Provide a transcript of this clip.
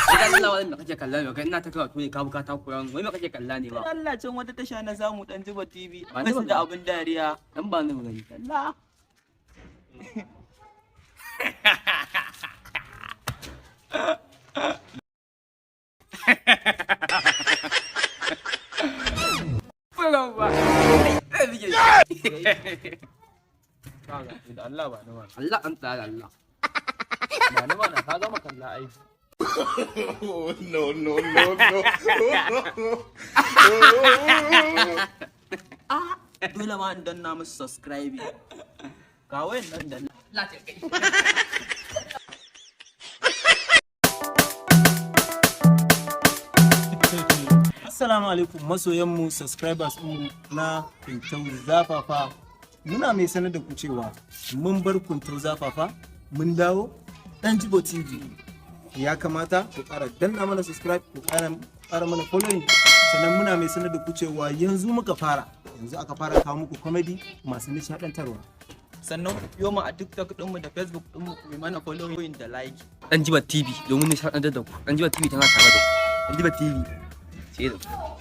Idan Allah, wannan kake kalla ne kai? Ina ta karatu ne, ka bukata koyan. Wai me kake kalla ne ba? Allah, can wata tasha na samu, Dan Jiba TV. Ba ni Basu ba. da abin dariya. Dan ba ni magani. Allah. Furan ba. Kaga, da Allah ba ni mana. Allah an tsara Allah. Ba ni mana, ka gama kalla ai. No, no, no, no. Dole ma in danna musu subscribe. Ga wayan nan da Allah ta kai. Assalamu alaikum masoyanmu, subscribers mu na Kuntau Zafafa. Muna mai sanar da ku cewa mun bar Kuntau Zafafa, mun dawo Dan Jibo TV. Ya kamata ku ƙara danna mana subscribe, ku ƙara mana following. Sannan muna mai sanar da ku cewa yanzu muka fara. Yanzu aka fara kawo muku comedy masu nishaɗantarwa. Sannan ku biyo mu a TikTok ɗinmu da Facebook ɗinmu, ku yi mana following da like. Dan Jiba TV domin nishaɗantar da ku. Dan Jiba TV tana tare da ku. Dan Jiba TV. Ce da ku.